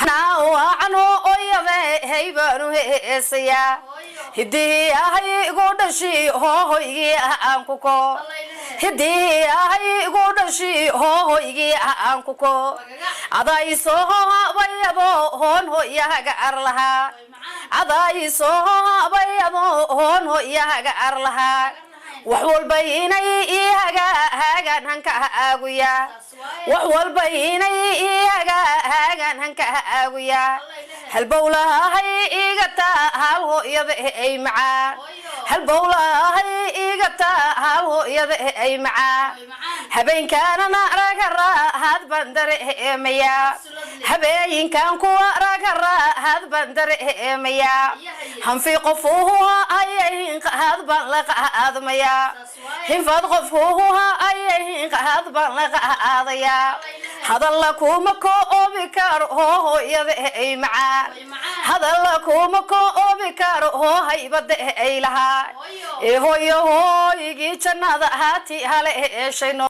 Hanaawacan oyade haybaanu heesayaa, hidihii ahay igu dhashi hoohoygii aan ku ko, hidihii ahay igu dhashi hoohoygii aan ku ko, aday soo habayado hoon hoyahaga ar lahaa, aday soo habayado hoon hoyahaga ar lahaa. Wax walba inay ii hagaagaan hanka aaguyaa, wax walba inay ii hagaagaan hanka aaguyaa. Halbowlahay iga taa hal hooyada ay macaa, halbowlahay iga taa hal hooyada ay macaa. Habeenkaanana ragara baan dareemayaa, habeenkan kuwa ragara had baan dareemayaa. Hanfi qofuhu hayay had baan la qaadmayaa, hinfad qofkuhu hayay had baan la qaadayaa. Hadalla kuma koobi karo hoo hooyada ay macaa, hadalla kuma koobi karo hoo haybada ay lahaa. Ee hooyo, hooygii jannada haati hale eeshayno.